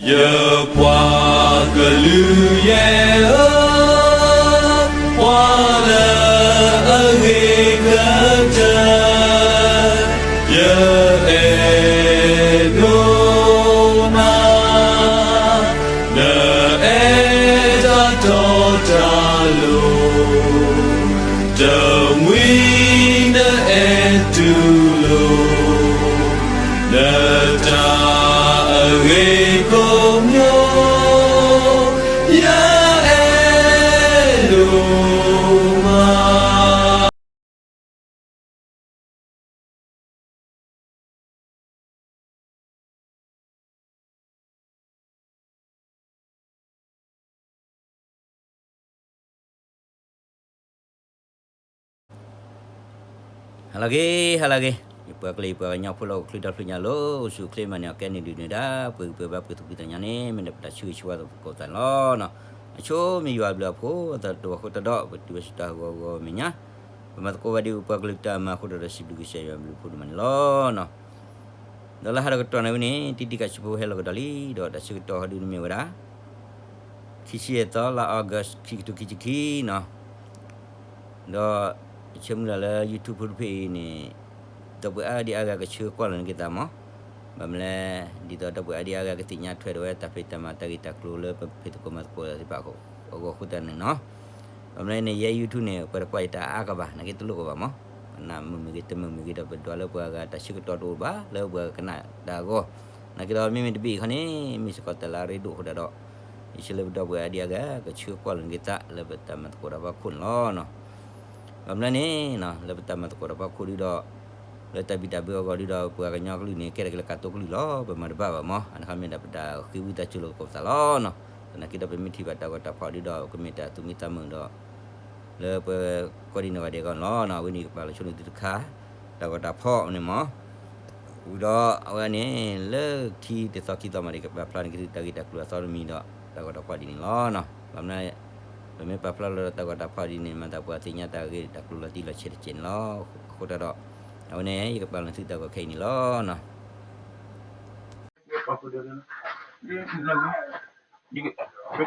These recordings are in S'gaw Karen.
ယပှၤကလုာ်ယဲၢ်ဧၢ, ပှၤလၢအဂ့ၤကတၢၢ် ယအဲၣ်ဒိးနၤ, နအဲၣ်တၢ်တီတၢ်လိၤ, တမှံၤနအဲၣ်တူၢ်လိာ် နတၢ်အဂ့ၤကိးမံၤ, ယအဲၣ်ဒိးမး. ဟါလၢအဂ့ၤ, ဟါလၢအဂ့ၤ, ယပှၤကလုာ်ယပှၤကညီဖိလၢဟီၣ်ခိၣ်ချၢဒီဖျၢၣ်ညါလီၤ, အိၣ်ဆူၣ်အိၣ်ချ့မၤန့ၢ်အီၤ ကဲန့ၣ်ဒုးန့ၢ်ဒၣ် ပှၤဂုၤပှၤဂၤပှၤသူၣ်ဖှံသးညီန့ၣ် မ့ၢ်ဒၣ်ပတၢ်ဆၢဂ့ၤဆၢဝါသကိးသးန့ၣ်လီၤ. အဆိမ့ၢ်ယွၤအဘျုးအဖှိၣ် အသးတဝီဃီတဒီး ပတုၤဝဲဆူတၢ်ဟးဂီၤဂီၤမဲာ်ညါ, ပမၤသကိးဘၣ်ဒံးပပှၤကလုာ်တၢ်မၤအဃိဒီး စံးဘျုးကစၢ်ယွၤအဘျုးအဖှိၣ်ဒိၣ်မးန့ၣ်လီၤ. ဒီးလၢဟါဒီးကတီၢ်န့ၣ်ဝဲန့ၣ် တံၤတံၤကၢ်ဆူဖိဟဲလီၤကဒီးလံ, ဒီးတၢ်ဆၢကတီၢ်ဟီဒုန့ၣ်မ့ၢ်ဝဲဒၣ် ခံဆံယဲၢ်သီ လါ August ခံကထိခံဆံခံနီၤ, ဒီးဆၢမုၢ်လၢ်လၢ YouTube ဖိတဖျၢၣ်အံၤန့ၣ် ဒီပုၢ်ဝဲၢ်အါဒံအါဂၤကဆၢကွၢ်လီၤန့ၢ်က့ၤသးမး, ဘၣ်မနုၤလဲၣ်, ဒ်သိးဒီပုၢ်ဝဲၢ်အါဒံအါဂၤကသ့ၣ်ညါထွဲဒီးဝဲတၢ်ဖံးတၢ်မၤတၢ်ဂ့ၢ်တၢ်ကျိၤလၢပဖံးသကိးမၤသကိးသ့ၣ်တဖၣ်အဂီၢ်အဃိသတးန့ၣ်နီၤ. ဘၣ်မနုၤလဲၣ်န့ၣ် ယဲ YouTube န့ၣ် ပှၤတကွၢ်ယတၢ်အါကဘၣ်, နာ်က့တလိၣ်ကဘၣ်မး, ကနၣ်မုာ်မ့ၢ်ဂ့ၤ တမုာ်မ့ၢ်ဂ့ၤဒီး ပဒွးလၢပှၤဂၤတၢ်ဆၢကတီၢ်တအိၣ်ဘၣ် လၢပှၤကနၣ်တၢ်အဂီၢ်, နာ်က့ဒီးမ့မ့ၢ်တဘ့ၣ်အံၤခီန့ၣ် မ့ၢ်စ့ၢ်ကီးတၢ်လၢအရ့ဒိၣ်အဃိသတးဒီး ယဆၢလၢပဒီပုၢ်ဝဲၢ်အါဒံအါဂၤ ကဆၢကွၢ်လီၤန့ၢ်က့ၤသးလၢပတၢ်မၤသကိးတၢ်ဖီခိၣ်န့ၣ်လီၤ. ဘၣ်မနုၤလဲၣ်န့ၣ် လၢပတၢ်မၤသကိးတၢ်ဖီခိၣ်ဒုဒီး လၢတၢ်ဘံၣ်တၢ်ဘၢအဂီၢ်ဒုဒီး ပှၤကညီကလုာ်န့ၣ် ကဲထီၣ်က့ၤလၢကးတိကလုာ်လီၤ, ပမၤတဘၣ်ဘၣ်မး, အန့ၣ်ခီမ့ၢ်ဒၣ်ပတၢ်ဃ့ဝံသးစူၤလိာ်သကိးပသးလီၤ. သနာ်က့ဒီးပမ့ၢ်ထံၣ်ဘၣ်တၢ်ဂီၤတၢ်ဖီၣ်ဒုဒီး ကမ့ၢ်တၢ်သူၣ်မံသးမုာ်ဒီး လၢပှၤကိးဒံနီၢ်ဂၤဒဲးအဂီၢ်န့ၣ်လီၤ. အဝဲန့ၣ်ယကပာ်လီၤဆိန့ၣ်သုတခါ တၢ်ဂီၤတၢ်ဖီၣ်န့ၣ်မး, ဝံၤဒီးအဝဲန့ၣ် လၢခံတသီခံသီမးဒီး ယကပာ်ဖျါန့ၢ်က့ၤသုတၢ်ဂ့ၢ်တၢ်ကျိၤအသီတမံၤဒီး တၢ်ဂီၤတၢ်ဖီၣ်ဒ်န့ၣ်လီၤ. ဘၣ်မနုၤ ပမ့ၢ်ပာ်ဖျါလီၤတၢ်ဂီၤတၢ်ဖီၣ်ဒ်န့ၣ် မၤသးပှၤသ့ၣ်ညါတၢ်ဂ့ၢ်တၢ်ကျိၤလီၤတံၢ်လီၤဆဲးတကဲးန့ၣ်လီၤ. အဃိသတးဒီး အဝဲန့ၣ် ယကပာ်လီၤသုတၢ်ဂီၤခဲအံၤန့ၣ်လီၤ. ပာ်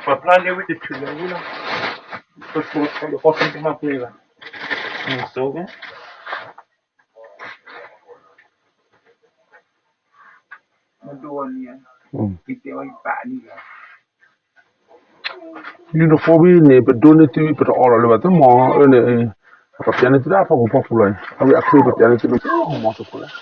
ဖျါန့ၢ်ဝဲတချုးလၢၤဝံၤလီၤ. ပဆိကမိၣ်ဒီး ကီၢ်သူတမၤပှဲၤဘၣ်. ဆိကမိၣ် uniform ဝံၤန့ၣ် ပဒိးန့ၢ်သု ပတအီလီၤလၢၤဘၣ် တမီၤအန့ၣ် ပပျးန့ၢ်သုဒၣ်ဖီခိၣ်ဖီခိၣ်လီၤ. အဝဲအချ့ပပျးန့ၢ်သုလၢမီၤတခိၣ်လီၤ.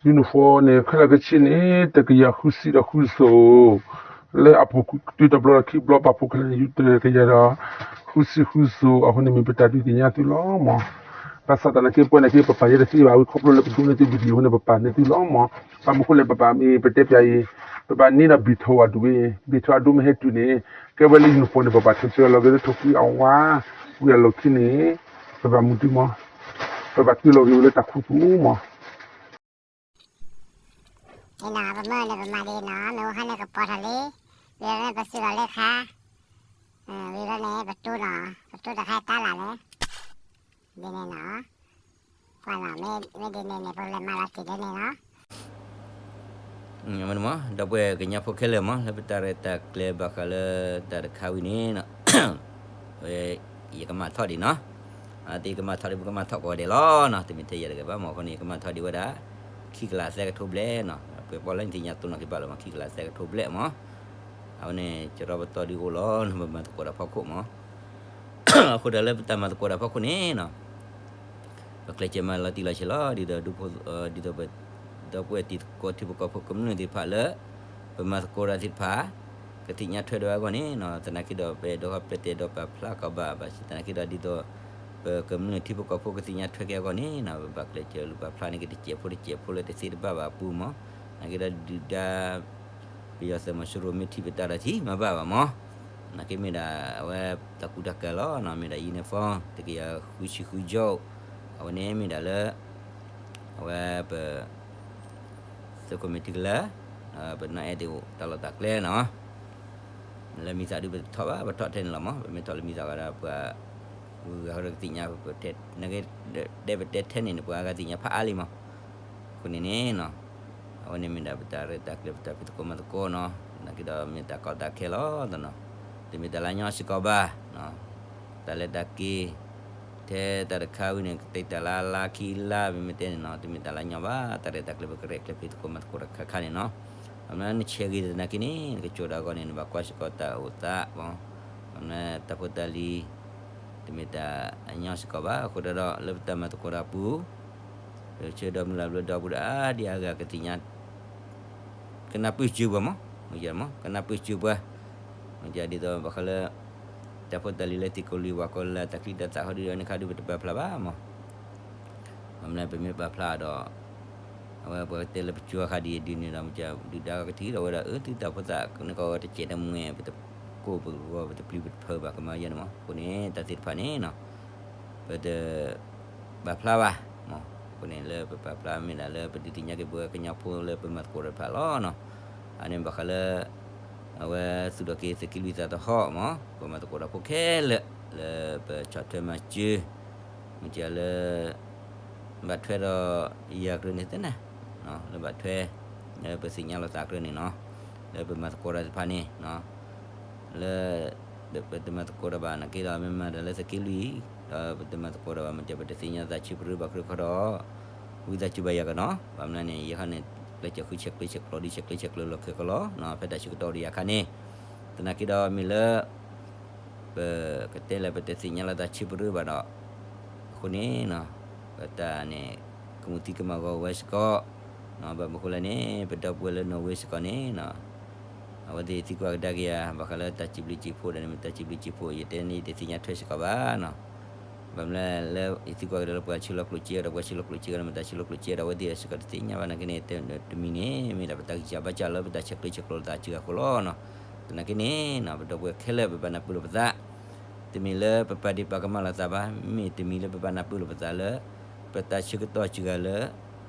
ယူနံၣ်ဖိၣ်န့ၣ် ခဲလၢာ်ခဲဆ့န့ၣ် တကယၤဃုဆံဒီးဃုစိၤ, လၢအပူၤတုၤတဘျီဒီးခံဘျီ ပာ်ဖှိၣ်ခဲလၢာ်န့ၣ် ယူတကယၤဒီးဃုဆံဃုစိၤ, အဃိန့ၣ်မ့ၢ်ပတၢ်ဒုးသ့ၣ်ညါသုလီၤမး. ဘၣ်ဆၣ်သနာ်က့ ပဝဲန့ၣ်က့ ပပာ်ယဲတသ့ဘၣ်, ဝံၤခီဖျိလၢပဒိးန့ၢ်သု video အဃိန့ၣ် ပပာ်န့ၢ်သုလီၤမး. ဘၣ်မနုၤဃိလဲၣ် ပပာ်မ့ၢ် ပတဲပျးအံၤ ပဘၣ်န့ၢ်ဒီး ဘံၣ်ထိၣ်အဒိၣ်ဝဲ, ဘံၣ်ထိၣ်အဒိၣ်မ့ၢ်ဟဲတုၤန့ၣ် ကဲဝဲလၢယူနံၣ်ဖိၣ်န့ၣ် ပဘၣ်ထုးဆၢလီၤက့ၤလၢထိၣ်ဖှံအဝါ, ဝံၤအလီၢ်ခံန့ၣ် ပဘၣ်မူတံၢ်မး, ပဘၣ်က့ၤလီၤက့ၤဝဲလၢတၢ်ခူသူၣ်မး. အံၤနီၤ ပမၢန့ၣ် ပမၤဒ်နီၤ မ့ၢ်အိၣ်ဟါန့ၣ်ကပီၤထီၣ်လံ, ဝံၤလီၤန့ၣ် ပစံၣ်လီၤလၢခါ, ဝံၤလီၤန့ၣ် ပတိၢ်နီၤ ပတိၢ်တခါတၢ်လၢ်လဲၣ်, ဒ်န့ၣ်နီၤ, ပှၤနီၤ မ့ၢ်ဒ်န့ၣ်န့ၣ် ပကလဲၤမၤလီၤတံၢ်လၢန့ၣ်နီၤ. မ့ၢ်မး ဒီပုၢ်ဝဲၢ်ကညီဖိခဲလၢာ်မး လၢပတၢ်ရဲၣ်တၢ်ကျဲၤဘၣ်ဃးလၢတၢ်တခါဝံၤန့ၣ်နီၤ ဝဲ ယကမၤထီၣ်ဒံးနီၤ, အသ့ၣ်ကမၤထီၣ်ဒံး ပကမၤထီၣ်ကိးဂၤဒဲးလီၤနီၤ, တမ့ၢ်ထဲယၤတဂၤဘၣ်မး, အဃိန့ၣ် ယကမၤထီၣ်ဒံးဝဲဒၣ် ခံကလးသၢကထိဘျဲၣ်နီၤ, ပှၤပီၣ်လၢနသ့ၣ်ညါတိၢ်နီၣ်က့ၤဘၣ်လီၤမး ခံကလးသၢကထိဘျဲၣ်မး, အဝဲန့ၣ် ကရီပတီၢ်ဒုးအိၣ်လီၤနီၤ, ပမၤသကိးတၢ်ဖီခိၣ်မး, အဃိဒီးလၢပတၢ်မၤသကိးတၢ်ဖီခိၣ်န့ၣ်နီၤ ပကျဲးစၢးမၤလီၤတံၢ်လီၤဆဲးလီၤ, ဒ်သိးဒူဖိ ဒ်သိးပ ဒီပုၢ်ဝဲၢ်တံၤသကိးထံဖိကီၢ်ဖိကမျၢၢ်သ့ၣ်တဖၣ်လၢ ပမၤသကိးတၢ်သ့ၣ်တဖၣ် ကသ့ၣ်ညါထွဲဒီးအဂီၢ်န့ၣ်နီၤ, သနာ်က့ဒီး ပအဲၣ်ဒိးပတဲဒီးပာ်ဖျါကီးဘၣ် ဘၣ်ဆၣ်သနာ်က့ဒီး ဒ်သိး ပကမျၢၢ်ထံဖိကီၢ်ဖိကသ့ၣ်ညါထွဲက့ၤအဂီၢ်န့ၣ်နီၤ, ပဘၣ်ကျဲးစၢးလူၤပာ်ဖျါန့ၢ်က့ၤတစဲးဖိတစဲးဖိလၢတသ့တဘၣ်ဘၣ်အပူၤမး, သနာ်က့ဒီးဒုၣ်ဒါ ပယီၤသုးမီၤစိရိၤမ့ၢ်ထံၣ်ပတၢ်ဒီးထံၣ်မၤဘၣ်ဘၣ်မး, သနာ်က့မ့ၢ်ဒၣ် အဝဲတၢ်ကူတၢ်ကၤလီၤနီၤ, မ့ၢ်ဒၣ် uniform တကယၤဃုဆံဃုစိၤ, အဝဲန့ၣ်မ့ၢ်ဒၣ်လၢ အဝဲပ သုးခိၣ်မ့ၢ်ထံကလၢၤ ပနီၢ်အဲၣ်သ့ၣ်အိၣ်တၢ်လီၢ်တၢ်ကျဲနီၤ. လၢမံၤသးဒုးပတထီၣ်ဘၣ်, ပထီၣ်ထဲန့ၣ်လီၤမး, ပမ့ၢ်ထီၣ်လၢမံၤသးဘၣ်ဒီး ပှၤဂုၤဂၤဃီဒီးကသ့ၣ်ညါ, ပတဲ, နကတဲပတဲထဲန့ၣ်န့ၣ် ပှၤဂၤသ့ၣ်ညါဖးအါလံမး. အဃိန့ၣ်န့ၣ်နီၤ, အဝဲန့ၣ်မ့ၢ်ဒၣ်ပတၢ်ရဲၣ်တၢ်ကျဲၤ ပတၢ်ဖံးသကိးမၤသကိးနီၤ, သနာ်က့ဒီးမ့ၢ်တၢ်ကီတၢ်ခဲလီၤတနီၤ, တမ့ၢ်တၢ်လၢညီစ့ၢ်ကီးဘၣ်, တၢ်လဲၤတၢ်က့ၤ ထဲတၢ်တခါဝံၤန့ၣ် ကတဲတၢ်လၢလါခံလါ ပမ့ၢ်တဲန့ၣ်နီၤ, တမ့ၢ်တၢ်လၢညီဘၣ်, တၢ်ရဲၣ်တၢ်ကျဲၤပကရဲၣ်ကျဲၤဖံးသကိးမၤသကိးတၢ်ခါခါန့ၣ်နီၤ. အမ့ၢ်နဆဲးဂ့ၤသနာ်က့န့ၣ် နကစိာ်တၢ်အဂီၢ်န့ၣ် နဘၣ်ကွၢ်စ့ၢ်ကီးတၢ်အိၣ်သးမး, အမ့ၢ်တၢ်ဖိတၢ်လံၤ တမ့ၢ်တၢ်အညီစ့ၢ်ကီးဘၣ်. အဃိဒီး လၢပတၢ်မၤသကိးတၢ်ပူၤ ပဆၢဒီးမုၢ်လၢ်ဘျၢဒီပုၢ်ဒီးအါဒံအါဂၤကသ့ၣ်ညါ ကနၢ်ပၢၢ်စၢၤပှၤမး, မ့ၢ်ကနၢ်ပၢၢ်စၢၤပှၤ, မ့ၢ်ဒ်သိးဘၣ်ဃးလၢ တၢ်ဖိတၢ်လံၤလၢသ့ၣ်ကီးလံၤဝၣ်ကီးလၢ် တၢ်ချံတၢ်သၣ်ဃီဒုး အန့ၣ်ခါဒုး ပတပာ်ဖျါဘၣ်မး. ဘၣ်မနုၤပမ့ၢ်ပာ်ဖျါဒီး အဝဲပှၤကတဲလၢပစၢၤဃာ်ဒ်အံၤဒ်န့ၣ်ဒီး မ့ၢ်ဒုၣ်ဒါကထံၣ်ဒီးဝဲဒၣ် အၢ သုတၢ်ဖိသၣ်န့ၣ်ကီးတစဲးတမှဲၤ ပတကိၢ်ပဂီၤ ပတပျံၤပတဖုးဘၣ် ကမၤယဲန့ၣ်မး. အဃိန့ၣ် တၢ်သ့ၣ်တဖၣ်န့ၣ်နီၤ ပတ ပာ်ဖျါဘၣ်မး. အဃိန့ၣ် လၢပပာ်ဖျါမ့ၢ်ဒၣ်လၢပဒုးသ့ၣ်ညါက့ၤပဝဲကညီဖိလၢပမၤသကိးတၢ်တဖၣ်လီၤနီၤ. အန့ၣ်ဘၣ်ဃးလၢ အဝဲသူၣ်ထီၣ်က့ၤသုးက့လွံၢ်သးသဟီၣ်မး ပမၤသကိးတၢ်ဖိခဲလၢာ် လၢပဆီၣ်ထွဲမၤစၢၤ မ့ၢ်ကလၢ ဘၣ်ထွဲဒီးယၤကြၢးန့ၣ်သ့ၣ်န့ၣ် လၢဘၣ်ထွဲ လၢပသ့ၣ်ညါလိာ်သးကြၢးန့ၣ်နီၤ လၢပမၤသကိးတၢ်တဖၣ်န့ၣ် လၢ ပတမၤသကိးတၢ်ဘၣ်နာ်က့ဒီး မ့ၢ်မၤတၢ်လၢသုးက့လွံၢ် ဒီးပတမၤသကိးတၢ်ဘၣ် မ့ၢ်ကပတသ့ၣ်ညါသးဆံးပရၢဘၣ်ကြၢးခီဒီး ဝံသးစူၤဘၣ်ယၤကနီၤ. ဘၣ်မနုၤန့ၣ် ယဲခီန့ၣ် ကျဲးစၢးဃုဆဲးကျၢဆဲးကျိးဒ်ဆဲးကျၢဆဲးကျိးလီၢ်ခံကလီၤ ဖဲတၢ်ဆၢကတီၢ်အိၣ်ဒီးယၤခါန့ၣ် သနာ်က့ဒီးမ့ၢ်လၢ ပကတဲလၢပတသ့ၣ်ညါလီၤသးဆံးပရၢဘၣ်ဒီး အဃိန့ၣ် ပတၢ်န့ၣ် ကမူးသံကမၤဂီၤဝဲစ့ၢ်ကီး ဘၣ်မနုၤဃိလဲၣ်န့ၣ် ပဒီပုၢ်ဝဲၢ်လၢနီၣ်ဝ့စ့ၢ်ကီးန့ၣ် အဝဲသ့ၣ်သံကွၢ်ကဒါက့ၤယၤ ဘၣ်ဃးလၢတၢ်စံးဘျုးစံးဖှိၣ်ဒီးန့ၣ် မ့ၢ်တၢ်စံးဘျုးစံးဖှိၣ် ယတဲန့ၣ် ယတသ့ၣ်ညါထွဲစ့ၢ်ကီးဘၣ်နီၤ. ဘၣ်မနုၤလၢယသံကွၢ်ကဒီးလၢပှၤဆှၢလီၤကျိၣ်စ့ဒီး ပှၤဆှၢလီၤကျိၣ်စ့ဒီး အဝဲသ့ၣ်အစ့ၢ်ကီးတသ့ၣ်ညါဘၣ်နာ်က့န့ၣ် တမံၤန့ၣ် မ့ၢ်ဒၣ်ပတၢ်ဂံၢ်စၢ်ဘါစၢ်လၢပတၢ်ဆဲးကျၢဆဲးကျိးလိာ်သးစၢၤအဃိလီၤနီၤ. သနာ်က့န့ၣ် ပဒီပုၢ်ဝဲၢ်ခဲလၢာ် ပဘၣ်နၢ်ပၢၢ်လိာ်ပသး တမ့ၢ်လၢပပာ်ဒ့ၣ်ပာ်ကမၣ်လိာ်သးဘၣ်, မ့ၢ်တမံၤလၢပဘၣ်နၢ်ပၢၢ်လိာ်ပသးလၢ ပတၢ်ဆၢကတီၢ်စှၤဂၤလၢ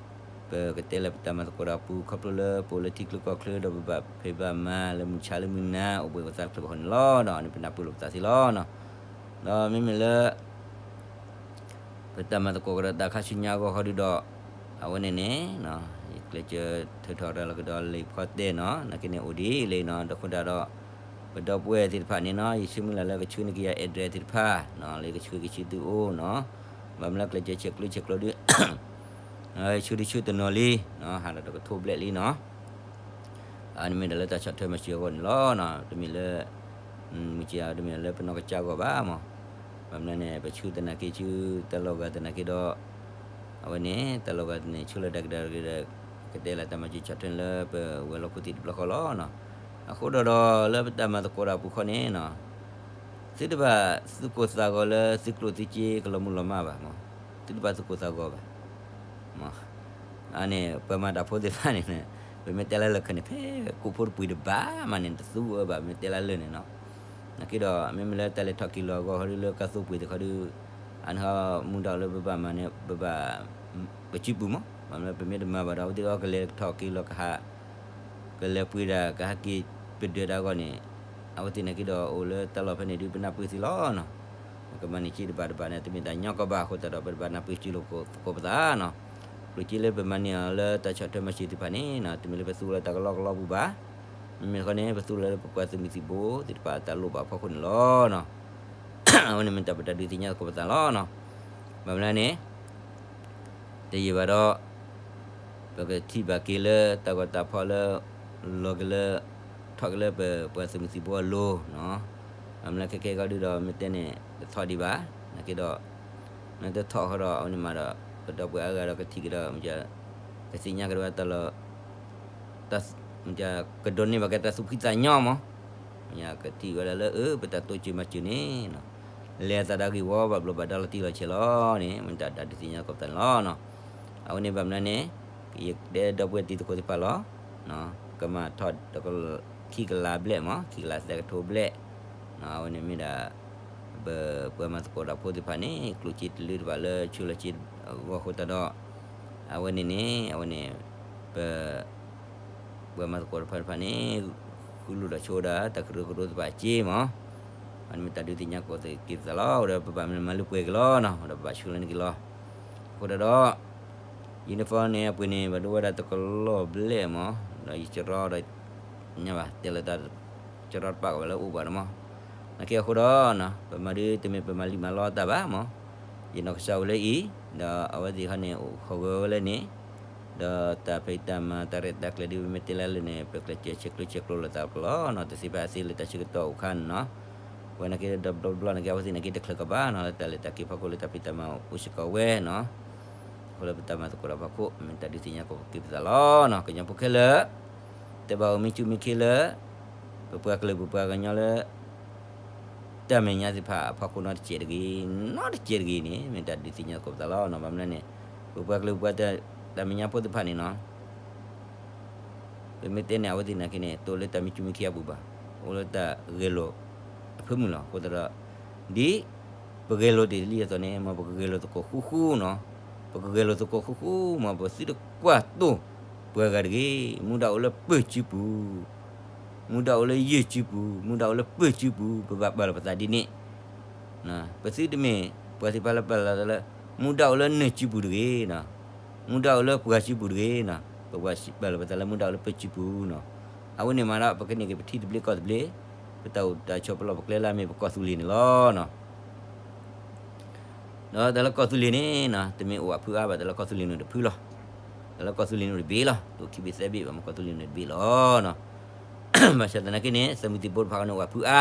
ပကတဲလၢပတၢ်မၤသကိးတၢ်ပူၤ ခီဖျိလၢပအိၣ်လၢထံချၢကီၢ်ချၢဒီးပဘၣ်ဖံးဘၣ်မၤလၢမုၢ်ဆါလၢမုၢ်နၤ အိၣ်ဘှံးအိၣ်သါတဖျၢၣ်ဃီန့ၣ်လီၤ. ဒီးန့ၣ်ပနၢ်ပၢၢ်လိာ်ပသးသ့လီၤ. ဒီးမ့မ့ၢ်လၢ ပတၢ်မၤသကိးကဒီးတၢ်ခါဆူညါအဂီၢ်ဃီဒုဒီး အဝဲန့ၣ်န့ၣ် ယကျဲးစၢးထုးထီၣ်တၢ်လီၤကဒီးလံာ်ဖီတဲနီၤ နာ်က့န့ၣ်အိၣ်ဒ်လဲၣ်နီၤ ဒီးအဃိသတးဒီး ပဒီပုၢ်ဝဲၢ်သ့ၣ်တဖၣ်န့ၣ်နီၤ ယဆၢမုၢ်လၢ်လၢကဆှၢန့ၢ်က့ၤယၤ address သ့ၣ်တဖၣ် လၢယကဆှၢက့ၤဆူသုအိၣ်နီၤ ဘၣ်မနုၤလၢကျဲးစၢးဆဲးကျၢဆဲးကျိးဒု ဆှၢဒုဆှၢတနီၤလံ ဟးဒီးတကထိဘျဲၣ်လံနီၤ အန့ၣ်မ့ၢ်ဒၣ်လၢတၢ်ဆီၣ်ထွဲမၤစၢၤအဂီၢ်န့ၣ်လီၤ. တမ့ၢ်လၢ မုၢ်က့ၤအီၤတမ့ၢ်လၢပနီၢ်ကစၢ်အဂီၢ်ဘၣ်မး ဘၣ်မနုၤန့ၣ် ပဆှၢသနာ်က့ဆှၢတၢ်လီၢ်ဂၤသနာ်က့ဒီး အဝဲန့ၣ် တၢ်လီၢ်ဂၤန့ၣ် ဆှၢလီၤတၢ်ကဒါက့ၤဒီး ကတဲလၢတၢ်မၤစၢၤဆီၣ်ထွဲလၢပဝဲၤလီၢ်ခိၣ်သ့ၣ်တဘျီဃီလီၤ. အဃိဒီးဒီးလၢပတၢ်မၤသကိးတၢ်ပူၤခီန့ၣ် သုတဘၣ်သူၣ်ကိၢ်သးဂီၤလၢသုကျိၣ်သုစ့ကလီၤမုၢ်လီၤမၢ်ဘၣ်မး သုတဘၣ်သူၣ်ကိၢ်သးဂီၤဘၣ် အန့ၣ် ပှၤမၤတၢ်ဖိသ့ၣ်တဖၣ်န့ၣ် ပမ့ၢ်တဲလၢလၢာ်ခဲန့ၣ် ဖဲကိးဖိတပှ့ၤတဘၣ်မးန့ၣ် တသူဝဲဘၣ် မ့ၢ်တဲလၢလၢာ်န့ၣ်နီၤ. နာ်က့ဒီး မ့မ့ၢ်လၢတၢ်လဲၤထီၣ်က့ၤလီၤအဂီၢ်ဃီဒုလၢကါသိပှ့ၤသ့ၣ်ဃီဒု အန့ၣ်ဟီ မူဒါလၢပဘၣ်မၤန့ၣ် ပဘၣ် ပစုပူၤမး ဘၣ်မနုၤပမ့ၢ်တမၤဘၣ်ဒီး အဝဲသ့ၣ်အီၤကလဲၤထီၣ်က့ၤလီၤကဟး ကလဲၤပှ့ၤဒၣ်ကဟးက့ၤပဒၢးတၢ်အဂီၢ်န့ၣ် အဝဲသ့ၣ်နာ်က့ဒီးအိၣ်လၢတၢ်လီၢ်ဖဲန့ၣ်ဒု ပနၢ်ပၢၢ်သ့လီၤနီၤ. ကမၤန့ၢ်က့ၤတဘၣ်တဘၣ်န့ၣ် တမ့ၢ်တၢ်ညီကီၢ်ဘၣ်အဃိသတးဒီး ပတဘၣ်နၢ်ပၢၢ်စုလိာ်သကိးပသးနီၤ. ကျိၣ်စ့လၢပမၤန့ၢ်အီၤလၢတၢ်ဆီၣ်ထွဲမၤစၢၤသ့ၣ်တဖၣ်န့ၣ်နီၤ တမ့ၢ်လၢပသူလၢတၢ်ကလီကလီပူၤဘၣ်. မ့မ့ၢ်တခီန့ၣ် ပသူလၢပပှၤသုးမုၢ်သံၣ်ဘိသ့ၣ်တဖၣ်အတၢ်လိၣ်ဘၣ်ဖီခိၣ်န့ၣ်လီၤနီၤ. အဝဲန့ၣ်မ့ၢ်တၢ်ပတၢ်ဒုးသ့ၣ်ညါသကိးပသးလီၤနီၤ. ဘၣ်မနုၤန့ၣ် တယံာ်ဘၣ်ဒီး ပကထံၣ်ဘၣ်က့ၤလၢတၢ်ဂီၤတၢ်ဖီလၢ လီၤက့ၤလၢ ထီၣ်က့ၤလၢပပှၤသုးမုၢ်သံၣ်ဘိအလိၤနီၤ. ဘၣ်မနုၤလဲၣ်ခဲခဲအံၤဃီဒုဒီး မ့ၢ်တဲန့ၣ် တထီၣ်ဒံးဘၣ် နာ်က့ဒီး မ့ၢ်တထီၣ်ဃီဒီး အဝဲန့ၣ်မးဒီး ပဒီပုၢ်ဝဲၢ်အါဂၤဒီးကထံၣ်က့ၤဒီး ကသ့ၣ်ညါက့ၤဝဲတၢ်လီၢ် ကဒိးန့ၢ်ဘၣ်က့ၤတၢ်သူၣ်ဖှံသးညီမး ကထံၣ်ဝဲဒၣ်လၢ အၢ ပတၢ်တိစၢၤမၤစၢၤန့ၣ် လဲၤသးဒီးဂ့ၢ်ဝီဘၣ်ဘျီးဘၣ်ဒါလီၤတံၢ်လီၤဆဲးလီၤန့ၣ် မ့ၢ်တၢ်ဒုးသ့ၣ်ညါသကိးပသးန့ၣ်လီၤ. အဝဲန့ၣ်ဘၣ်မနုၤန့ၣ် ယတဲဒီပုၢ်ဝဲၢ်တံၤသကိးသ့ၣ်တဖၣ်လီၤ. ကမၤထီၣ်ဒီး ခံကလးဘျဲၣ်မး ခံကလးသၢကထိဘျဲၣ် အဝဲန့ၣ်မ့ၢ်ဒၣ် ပပှၤမၤသကိးတၢ်ဖိသ့ၣ်တဖၣ်န့ၣ် ကျိၣ်စ့တလၢတဘၣ်လၢဆှၢလီၤစ့အဂီၢ်အဃိသတးဒီး အဝဲန့ၣ်န့ၣ် အဝဲန့ၣ် ပ ပှၤမၤသကိးတဖၣ်တဖၣ်န့ၣ် ဃုလိၢ်ဒီးဆိဝဲဒၣ် တၢ်ကရၢကရိသ့ၣ်တဖၣ်အစ့မး, အန့ၣ်မ့ၢ်တၢ်ဒုးသ့ၣ်ညါသကိးက့ၤပသးလီၤ. ဒီးပဘၣ်မၤလၢပှဲၤက့ၤလီၤနီၤ, ဒီးပဘၣ်ဆှၢလၢနက့ၤလီၤ. အဃိဒီး uniform န့ၣ် အပှ့ၤန့ၣ် ဘၣ်ဒိဝဲဒၣ်တကလီၢ်ဘျဲၣ်မး, ဒီးယစရီဒီး ညါဘၣ် တဲလၢတၢ် စရီတပာ်ကဘၣ်လၢအိၣ်ဘၣ်ဒီးမး, နာ်က့အဃိဒီး ပမၤဒုးတမ့ၢ်ပမၤလံာ်မၤလီတၢ်ဘၣ်မး, ယနီၢ်ကစၢ်အိၣ်လၢအံၤ, ဒီးအဝဲသ့ၣ်ဟီန့ၣ် အိၣ်ဟီၣ်ဂၢၤဝဲလၢန့ၣ်, ဒီးတၢ်ဖံးတၢ်မၤတၢ်ရဲၣ်တၢ်ကျဲၤဒ် ပမ့ၢ်တဲလၢလၢန့ၣ် ပကျဲးစၢးဆဲးကျိးဆဲးကျိးလိာ်သးကလီနီၤ, တသ့ဖဲအသ့လၢတၢ်ဆၢကတီၢ်အိၣ်ခါန့ၣ်နီၤ, ဝဲနာ်က့ဒီးဘျီဘျီနာ်က့ အဝဲသ့ၣ်နာ်က့တချုးကဘၣ်နီၤ လၢတၢ်လဲၤတၢ်က့ၤဖီခိၣ်လၢတၢ်ဖံးတၢ်မၤအိၣ်စ့ၢ်ကီးဝဲနီၤ, အဃိလၢပတၢ်မၤသကိးတၢ်ဖီခိၣ် မ့ၢ်တၢ်ဒုးသ့ၣ်ညါသကိးက့ၤပသးလီၤနီၤ, ကညီဖိခဲလၢာ် တဲဘၣ်အီၤမ့ၢ်စူၢ်မ့ၢ်ခ့လၢ ပပှၤကလုာ်ပပှၤကညီလၢ တၢ်မဲာ်ညါသ့ၣ်တဖၣ်အဖီခိၣ်နီတစဲးတဂ့ၤ, နီတစဲးတဂ့ၤန့ၣ် မ့ၢ်တၢ်ဒုးသ့ၣ်ညါသကိးပသးလီၤနီၤ, ဘၣ်မနုၤလဲၣ်န့ၣ် ပပှၤကလုာ်ပပှၤတၢ်မဲာ်ညါဖိသ့ၣ်တဖၣ်န့ၣ်နီၤ ပမ့ၢ်တဲန့ၣ် အဝဲသ့ၣ်နာ်က့န့ၣ် တအိၣ်လၢတၢ်မ့ၢ်စူၢ်မ့ၢ်ခ့အပူၤဘၣ်, အိၣ်လၢတၢ်ဂဲၤလိာ်အဖၢမုၢ်လီၤ. အဃိသတးဒီး ဒ်ပဂဲၤလိာ်တ့ၢ်လံအသိးန့ၣ် မ်ပကဂဲၤလိာ်သကိးဃူဃူနီၤ, ပကဂဲၤလိာ်သကိးဃူဃူ မ်ပသုတကွၢ်တိၢ်ပှၤဂၤတဂ့ၤ, မူဒါအိၣ်လၢပၢၢ်စုပူၤ မူဒါအိၣ်လၢယဲၢ်စုပူၤ, မူဒါအိၣ်လၢပၢၢ်စုပူၤ ပဘၣ်ပာ်လီၤပသးဒ်န့ၣ်, ပသုတမ့ၢ်ပှၤသ့ၣ်တဖၣ်လၢပာ်လီၤသးလၢ မူဒါအိၣ်လၢနၢၢ်စုပူၤတဂ့ၤ, မူဒါအိၣ်လၢပှၤစုပူၤတဂ့ၤ, ပပာ်လီၤပသးလၢမူဒါအိၣ်လၢပၢၢ်စုပူၤနီၤ, အဝဲန့ၣ်မးဒီး ပကန့ၢ်က့ၤပထံသဘျ့ကီၢ်သဘျ့, ပတၢ်အိၣ်တၢ်ဆိးပလီၢ်ပကျဲလၢအမ့ၢ်ပကီၢ်သူလ့ၤန့ၣ်လီၤ. ဒီးတၢ်လၢကီၢ်သူလ့ၤန့ၣ်နီၤ တမ့ၢ်အိၣ်အဖုအါဘၣ်, တၢ်လၢကီၢ်သူလ့ၤန့ၣ်တဖုလီၤ. တၢ်လၢကီၢ်သူလ့ၤန့ၣ်တဘ့ၣ်လီၤ, တအိၣ်ခံဘ့ၣ်သၢဘ့ၣ်ဘၣ်, မ့ၢ်ကီၢ်သူလ့ၤန့ၣ်တဘ့ၣ်လီၤ. ဘၣ်ဆၣ်သနာ်က့န့ၣ် သုးမုၢ်သံၣ်ဘိတဖၣ်န့ၣ်အိၣ်အဖုအါ,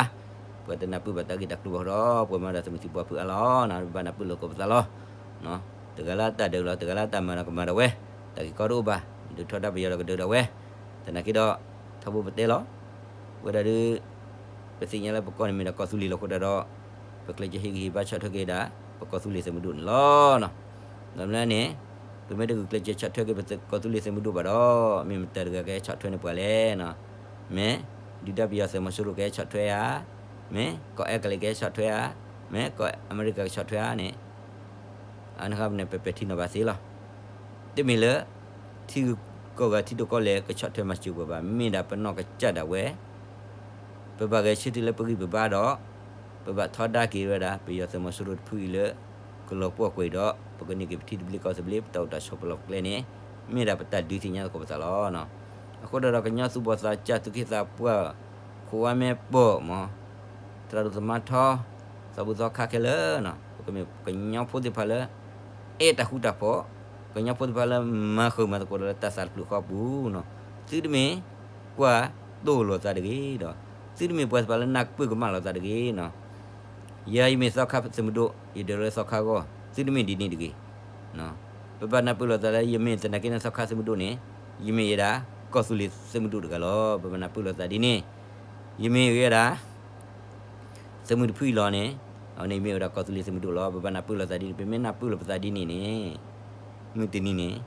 ပှၤတနၢ်ပၢၢ်ဘၣ်တၢ်ဂ့ၢ်တၢ်ကျိၤဘၣ်ဃီဒီး ပှၤမၤဒီးသုးမုၢ်သံၣ်ဘိအဖုအါလီၤ. ပဘၣ်နၢ်ပၢၢ်လိာ်သကိးပသးလီၤ. တဂၤလၢတၢ်ဒုးလီၤ, တဂၤလၢတၢ်မၤဒီးကမၤဒီးဝဲ, တၢ်ဂ့ၢ်ကီတအိၣ်ဘၣ်, ဒုးထီဒါပယီၤဒီးကဒုးဒီးဝဲ, သနာ်က့ဒီး ထီဘိပတဲလီၤ ဝဲဒၣ်ဒီး ပသ့ၣ်ညါလၢပကီၢ်န့ၣ်မ့ၢ်ဒၣ်ကီၢ်သူလ့ၤလီၤ. အဃိသတးဒီး ပကျဲးစၢးဟ့ၣ်ဂံၢ်ဟ့ၣ်ဘါဆီၣ်ထွဲက့ၤဒၣ် ပကီၢ်သူလ့ၤသုးမုၢ်ဒိၣ်န့ၣ်လီၤ. ဘၣ်မနုၤလဲၣ်န့ၣ် ပမ့ၢ်တဂုာ်ကျဲးစၢးဆီၣ်ထွဲက့ၤပကီၢ်သူလ့ၤသုးမုၢ်ဒိၣ်ဘၣ်ဒီး မ့ၢ်မတၤတဂၤကဟဲဆီၣ်ထွဲန့ၢ်ပှၤလဲၣ်. မ့ၢ်ဒုၣ်ဒါပယီၤသုးမီၤစိရိၤကဟဲဆီၣ်ထွဲဧါ, မ့ၢ်ကီၢ်အဲကလံးကဟဲဆီၣ်ထွဲဧါ, မ့ၢ်ကီၢ်အမဲရကၤကဆီၣ်ထွဲဧါန့ၣ် အန့ၣ်န့ၣ် ပပဲာ်ထံနီၤဖးသ့လီၤ. တမ့ၢ်လၢ ထံဂုၤကီၢ်ဂၤထံဒိၣ်ကီၢ်လဲၢ်ကဆီၣ်ထွဲမၤစၢၤပှၤဘၣ်, မ့ၢ်ဒၣ်ပနီၢ်ကစၢ်ဒၣ်ဝဲ ပဘၣ်ဂဲၤဆၢထၢၣ်လၢပဂံၢ်ပဘါဒီး ပဘၣ်ထီဒါက့ၤဝဲဒၣ် ပယီၤသုးမီၤစိရိၤတဖုအံၤလၢ ကလီၤပှီၢ်ကွံာ်ဒီး ပကန့ၢ်က့ၤပထံသဘျ့ကီၢ်သဘျ့ ပတၢ်အိၣ်တၢ်ဆိးပလီၢ်ပကျဲန့ၣ် မ့ၢ်ဒၣ်ပတၢ်ဒုးသ့ၣ်ညါသကိးပသးလီၤ. အဃိဒီး ကညီသူၣ်ဘီၣ်သးစၢ် သူၣ်က့သးပှၢ် ခိၣ်ဝါမဲပိာ်မး သရၣ်ဒိၣ်သမါထီ သးဘူၣ်သီခါခဲလၢာ်နီၤ, ပကမ့ၢ်ကညီဖိသ့ၣ်တဖၣ်လၢ အဲၣ်တၢ်ဃူတၢ်ဖိး, ကညီဖိသ့ၣ်တဖၣ်လၢမၤဃုာ်မၤသကိးဒီးလၢတၢ်သးတဖျၢၣ်ဃီအပူၤနီၤ, သုတမ့ၢ်ကွၢ်တိၢ်လိာ်သးတဂ့ၤဒီး သုတမ့ၢ်ပှၤသ့ၣ်တဖၣ်လၢနၢ်ပၢၢ်ကမၣ်လိာ်သးတဂ့ၤနီၤ. ယၤယမ့ၢ်သီခါသုးမုၢ်ဒိၣ် ယဒၢးလၢသီခါအဂီၢ် သုတမ့ၢ်ဒ်န့ၣ်တဂ့ၤ. ပဘၣ်နၢ်ပၢၢ်လိာ်သးလၢ ယမ့ၢ်သနာ်က့န့ၣ်သီခါသုးမုၢ်ဒိၣ်န့ၣ် ယမ့ၢ်ဝဲဒၣ်ကီၢ်သူလ့ၤသုးမုၢ်ဒိၣ်တဂၤလီၤ. ပဘၣ်နၢ်ပၢၢ်လိာ်သးဒ်န့ၣ် ယမ့ၢ်ဝဲဒၣ် သုးမုၢ်တဖုအံၤလီၤန့ၣ် အဝဲန့ၣ်မ့ၢ်ဝဲဒၣ်ကီၢ်သူလ့ၤသုးမုၢ်ဒိၣ်လီၤ. ပဘၣ်နၢ်ပၢၢ်လိာ်သးဒ်န့ၣ်, ပမ့ၢ်နၢ်ပၢၢ်လိာ်ပသးဒ်န့ၣ်န့ၣ် မုၢ်တနံၤန့ၣ်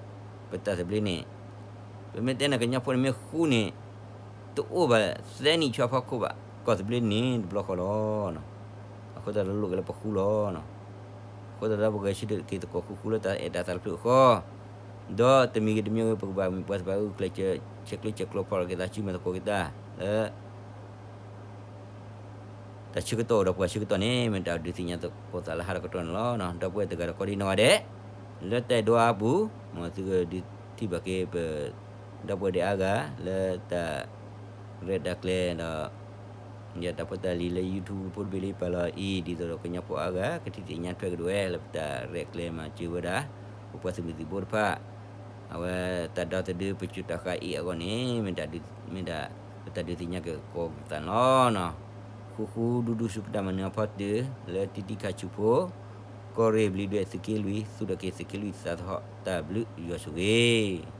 ပတၢ်သဘျ့န့ၣ် ပမ့ၢ်တဲန့ၣ်ကညီဖိန့ၣ်မ့ၢ်ဃူန့ၣ် တအိၣ်ဘၣ်သၢနံၣ်ဆူအဖီခိၣ်ဘၣ် ကီၢ်သဘျ့န့ၣ်တဘျီဃီလီၤ. အဃိသတးဒီးလိၣ်က့ၤလၢပဃူလီၤ. အဃိသတးဒီး ပဂဲၤဆၢထၢၣ်က့ၤသကိးဃူဃူလၢတၢ်အဲၣ်တၢ်သးတဖျၢၣ်ဃီ, ဒီးတမံၤဂ့ၤတမံၤဂ့ၤ ပကဘၣ်မ့ၢ်ပှၤသ့ၣ်တဖၣ်ဂုာ်ကျဲးစၢး ဆဲးကျိးဆဲးကျိးဖီၣ်လိာ်က့ၤသးစုမၤသကိးက့ၤတၢ်လၢ တၢ်ဆၢကတီၢ်အိၣ်ဒီးပှၤဆၢကတီၢ်န့ၣ် မ့ၢ်တၢ်ဒုးသ့ၣ်ညါသကိးသးလၢဟါတကတီၢ်န့ၣ်လီၤ. ဒီပုၢ်ဝဲၢ်တဂၤဒီးကိးဒံနီၢ်ဂၤဒဲး လၢတၢ်အဲၣ်ဒိးအါပူၤ မ်သုကဒုးထံၣ်ဘၣ်က့ၤပ ဒီပုၢ်ဝဲၢ်ဒံးအါဂၤလၢတၢ်ရဲၣ်တၢ်ကျဲၤဒီး ယတၢ်ဖိတၢ်လံၤလၢ YouTube ဖိတဘ့ၣ်လၢယပာ်လီၤအံၤ ဒ်သိးဒီးကညီဖိအါဂၤ ကထံၣ်သ့ၣ်ညါထွဲက့ၤဒၣ်ဝဲ လၢပတၢ်ရဲၣ်ကျဲၤမၤစၢၤဝဲဒၣ် ပပှၤသုးမုၢ်သံၣ်ဘိတဖၣ် အဝဲတၢ်ဒီသဒၢပစိာ်တၢ်ဃာ်အံၤအဂီၢ်န့ၣ် မ့ၢ်ဒၣ် မ့ၢ်ဒၣ်ပတၢ်ဒုးသ့ၣ်ညါက့ၤသကိးပသးန့ၣ်လီၤ. ဃူဃူဒူဒူဆူပတၢ်မၤနၢၤအဖီတၢၢ် လၢတံတံခါဆူဖိ ကီၢ်ရ့ၣ်ဘျံးဒွဲၣ်သုးက့လွံၢ် သူၣ်ထီၣ်က့ၤသုးက့လွံၢ်သးသဟီၣ် တၢ်ဘျုးယွၤဆိၣ်ဂ့ၤ